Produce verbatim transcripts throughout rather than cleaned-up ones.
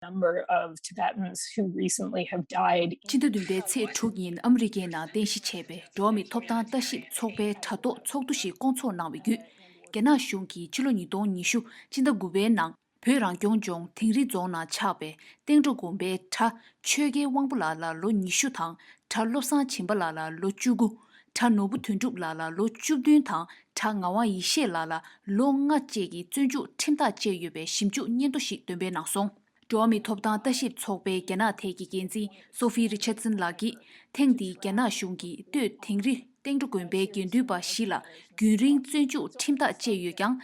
number of Tibetans who recently have died. སྤྱི་ཟླ་བདུན་པའི་ཚེས་དྲུག་ཉིན་ཨ་མི་རི་ཀའི་ནང་རྟེན་གཞི་བྱས་པའི་འགྲོ་བ་མིའི་ཐོབ་ཐང་ལྟ་ཞིབ་ཚོགས་པའི་དྲ་ཐོག་ཚོགས་འདུ་ཞིག་བསྐོང་ཚོགས་གནང་བའི་བརྒྱུད། རྒྱ་ནག་གཞུང་གིས་ཕྱི་ལོ་ཉིས་སྟོང་ཉི་ཤུ་སྤྱི་ཟླ་དགུ་པའི་ནང་བོད་རང་སྐྱོང་ལྗོངས་དིང་རི་རྫོང་ནང་ཆགས་པའི་སྟེང་འགྲོ་དགོན་པའི་གྲྭ་ཆོས་རྒྱལ་དབང་པོ་ལགས་ལ་ལོ་ཉི་ཤུ་དང་གྲྭ་བློ་བཟང་བྱིན་པ་ལགས་ལ་ལོ་བཅུ་དགུ། གྲྭ་ནོར་བུ་དོན་གྲུབ་ལགས་ལ་ལོ་བཅུ་བདུན་དང་གྲྭ་ངག་དབང་ཡེ་ཤེས་ལགས་ལ་ལོ་ལྔ་བཅས་ཀྱི་བཙོན་འཇུག་ཁྲིམས་ཐག་བཅད་ཡོད་པའི་ཞིབ་འཇུག་སྙན་ཐོ་ཞིག་འདོན་སྤེལ་གནང་སོང་། འགྲོ་བ་མིའི་ཐོབ་ཐང་ལྟ་ཞིབ་ཚོགས་པའི་རྒྱ་ནག་ཐད་ཀྱི་འགན་འཛིན་སོ་ཧྥི་རི་ཆར་ཙིན་ལགས་ཀྱིས། ཐེངས་འདིའི་རྒྱ་ནག་གཞུང་གིས་སྟོད་དིང་རི་སྟེང་འགྲོ་དགོན་པའི་དགེ་འདུན་པ་བཞི་ལ་རྒྱུན་རིང་བཙོན་འཇུག་ཁྲིམས་ཐག་བཅད་ཡོད་ཀྱང་།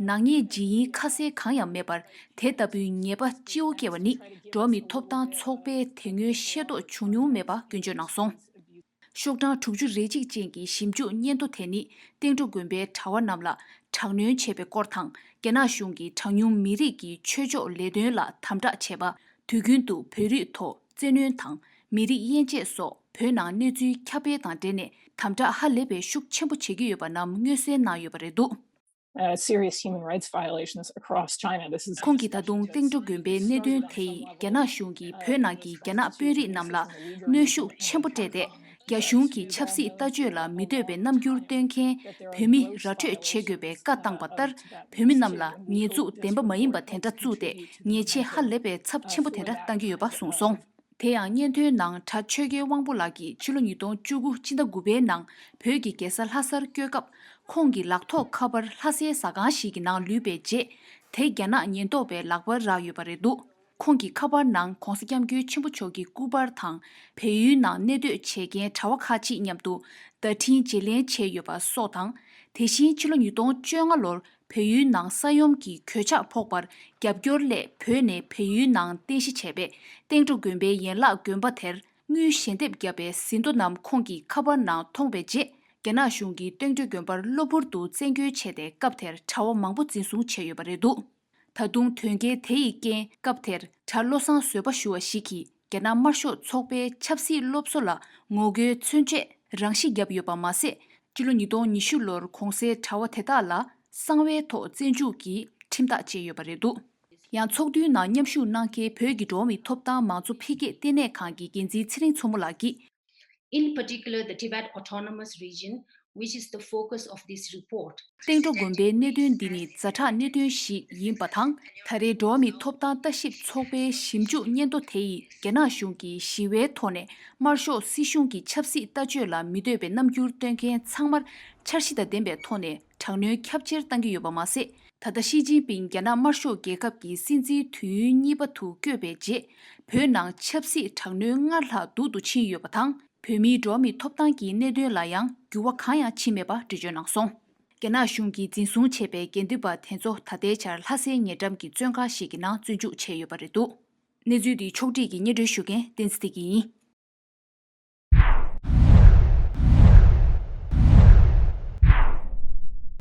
ནག་ཉེས་ཇི་ཡིན་ཁ་གསལ་གང་ཡང་མེད་པར། དེ་ལྟ་བུའི་ཉེས་པ་སྤྱི་བོ་བཀལ་བ་ནི། འགྲོ་བ་མིའི་ཐོབ་ཐང་ཚོགས་པས་དེ་སྔོན་ཤེས་རྟོགས་བྱུང་མྱོང་མེད་པ་སྐྱོན་བརྗོད་གནང་སོང་། ཤོག་གྲངས་དྲུག་ཅུ་རེ་གཅིག་ཅན་གྱི་ཞིབ་འཇུག་སྙན་ཐོ་དེ་ནི། སྟེང་འགྲོ་དགོན་པའི་གྲྭ་བ་རྣམས་ལ་དྲག་གནོན་བྱས་པའི་སྐོར་དང་། རྒྱ་ནག་གཞུང་གིས་གྲངས་ཉུང་མི་རིགས་ཀྱི་ཆོས་ཕྱོགས་ལས་དོན་ལ་དམ་དྲག་བྱས་པ། དུས་རྒྱུན་དུ་བོད་རིགས་ཐོག་བཙན་གནོན་དང་། མི་རིགས་དབྱེ་འབྱེད་སོགས་བོད་ནང་གནས་ཚུལ་ཁྱབ་སྤེལ་དང་འབྲེལ་ནས་དམ་དྲག་ཧ་ལས་པའི་ཤུགས་ཆེན་པོ་བྱེད་ཀྱི་ཡོད་པ་རྣམས་མངོན་གསལ་གནང་ཡོད་པ་རེད་འདུག། Uh, serious human rights violations across China. This is ཁོང་གིས་ད་དུང་སྟེང་འགྲོ་དགོན་པའི་གནད་དོན་དེ་ཡིས་རྒྱ་ནག་གཞུང་གིས་བོད་ནང་གི་རྒྱ་ནག་དཔོན་རིགས་རྣམས་ལ་གནོན་ཤུགས་ཆེན་པོ་སྤྲད་དེ། རྒྱ་གཞུང་གི་ཆབ་སྲིད་ལྟ་སྤྱོད་ལ་མི་འདོད་པའི་རྣམ་འགྱུར་སྟོན་མཁན་བོད་མི་ར་འཕྲོད་བྱེད་དགོས་པའི་བཀའ་བཏང་པ་ལྟར། བོད་མི་རྣམས་ལ་ཉེས་འཛུགས་བདེན་པ་མ་ཡིན་པ་དེ་འདྲ་བཙུགས་ཏེ། ཉེས་ཆད་ཧ་ལས་པའི་ཚབས་ཆེན་པོ་དེ་འདྲ་བཏང་གི་ཡོད་པ་གསུངས་སོང་། དེ་ཡང་སྙན་ཐོའི་ནང་གྲྭ་ཆོས་རྒྱལ་དབང་པོ་ལགས་ཀྱིས་ཕྱི་ལོ་ཉིས་སྟོང་བཅུ་དགུ་སྤྱི་ཟླ་དགུ་པའི་ནང་བོད་ཀྱི་རྒྱལ་ས་ལྷ་སར་བསྐྱོད་སྐབས། ཁོང་གི་ལག་ཐོགས་ཁ་པར་ལྷ་སའི་ཟ་ཁང་ཞིག་གི་ནང་ལུས་པའི་རྗེས། དེ་རྒྱ་ནག་ཉེན་རྟོག་པའི་ལག་པར་རག་ཡོད་པ་རེད་འདུག། ཁོང་གི་ཁ་པར་ནང་༧གོང་ས་༧སྐྱབས་མགོན་ཆེན་པོ་མཆོག་གི་སྐུ་པར་དང་། བལ་ཡུལ་ནང་གནས་སྡོད་བྱེད་མཁན་གྲྭ་བ་ཁག་ཅིག་མཉམ་དུ་བརྡ་འཕྲིན་བརྗེ་ལེན་བྱས་ཡོད་པ་སོགས་དང་། དེ་བཞིན་ཕྱི་ལོ་ཉིས་སྟོང་བཅོ་ལྔ་ལོར་བལ་ཡུལ་ནང་ས་ཡོམ་གྱི་གོད་ཆག་ཕོག་པར་རྒྱབ་སྐྱོར་སླད་བོད་ནས་བལ་ཡུལ་ནང་རྟེན་གཞི་བྱས་པའི་སྟེང་འགྲོ་དགོན་པའི་ཡན་ལག་དགོན་པ་དེར་དངུལ་ཞལ་འདེབས་བརྒྱབ་པའི་ཟིན་ཐོ་རྣམས་ཁོང་གི་ཁ་པར་ནང་མཐོང་བའི་རྗེས། རྒྱ་ནག་གཞུང་གིས་སྟེང་འགྲོ་དགོན་པར་གློ་བུར་དུ་བཙན་རྒོལ་བྱས་ཏེ། སྐབས་དེར་གྲྭ་བ་མང་པོ་འཛིན་བཟུང་བྱས་ཡོད་པ་རེད་འདུག། ད་དུང་དོན་རྐྱེན་དེ་ཡི་རྐྱེན། སྐབས་དེར་གྲྭ་བློ་བཟང་བཟོད་པ་ཞུ་བ་ཞིག་གིས་རྒྱ་ནག་དམར་ཤོག་ཚོགས་པའི་ཆབ་སྲིད་སློབ་གསོ་ལ་ངོ་རྒོལ་མཚོན་ཆེད་རང་ཤི་བརྒྱབ་ཡོད་པ་མ་ཟད། སྤྱི་ལོ་ཉིས་སྟོང་ཉི་ཤུ་ལོར་གོང་གསལ་གྲྭ་བ་དེ་དག་ལ་གསང་བའི་ཐོག་བཙོན་འཇུག་གི་ཁྲིམས་ཐག་བཅད་ཡོད་པ་རེད་འདུག། ཡང་ཚོགས་འདུའི་ནང་མཉམ་ཞུགས་གནང་མཁན་བོད་ཀྱི་འགྲོ་བ་མིའི་ཐོབ་ཐང་མང་གཙོ་འཕེལ་རྒྱས་ལྟེ་གནས་ཁང་གི་འགན་འཛིན་ཚེ་རིང་མཚོ་མོ་ལགས་ཀྱིས། In particular, the Tibet Autonomous Region, which is the focus of this report. སྟེང་འགྲོ་དགོན་པའི་གནད་དོན་འདི་ནི་ཛ་དྲག་གནད་དོན་ཞིག་ཡིན་པ་དང་། ད་རེས་འགྲོ་བ་མིའི་ཐོབ་ཐང་ལྟ་ཞིབ་ཚོགས་པའི་ཞིབ་འཇུག་སྙན་ཐོ་དེ་ཡིས་རྒྱ་ནག་གཞུང་གིས་ཞི་བའི་ཐོག་ནས་དམར་ཤོག་སྲིད་གཞུང་གི་ཆབ་སྲིད་ལྟ་སྤྱོད་ལ་མི་འདོད་པའི་རྣམ་འགྱུར་སྟོན་མཁན་ཚང་མར་འཆར་གཞི་དང་ལྡན་པའི་ཐོག་ནས་དྲག་གནོན་ཁྱབ་ཆེར་བཏང་གི་ཡོད་པ་མ་ཟད། ད་ལྟ་ཞི་ཅིན་ཕིང་རྒྱ་ནག་དམར་ཤོག་རྒྱལ་ཁབ་ཀྱི་སྲིད་འཛིན་དུས་ཡུན་གཉིས་པ་དུ་བསྐོས་པའི་རྗེས། བོད་ནང་ཆབ་སྲིད་དྲག་གནོན་སྔར་ལྷག་སྡུག་ཏུ་ཕྱིན་ཡོད་པ་དང་། བོད་མིའི་འགྲོ་བ་མིའི་ཐོབ་ཐང་གི་གནད་དོན་ལ་ཡང་འགྱུར་བ་གང་ཡང་ཕྱིན་མེད་པ་འགྲེལ་བརྗོད་གནང་སོང་། རྒྱ་ནག་གཞུང་གིས་འཛིན་བཟུང་བྱས་པའི་དགེ་འདུན་པ་དེ་ཚོ་ད་ལྟའི་ཆར་ལྷ་སའི་ཉེ་འགྲམ་གྱི་བཙོན་ཁང་ཞིག་གི་ནང་བཙོན་འཇུག་བྱས་ཡོད་པ་རེད་འདུག། གནས་ཚུལ་འདི་ཕྱོགས་བསྒྲིགས་ཀྱིས་སྙན་སྒྲོན་ཞུ་མཁན་བསྟན་འཛིན་བདེ་སྐྱིད་ཡིན།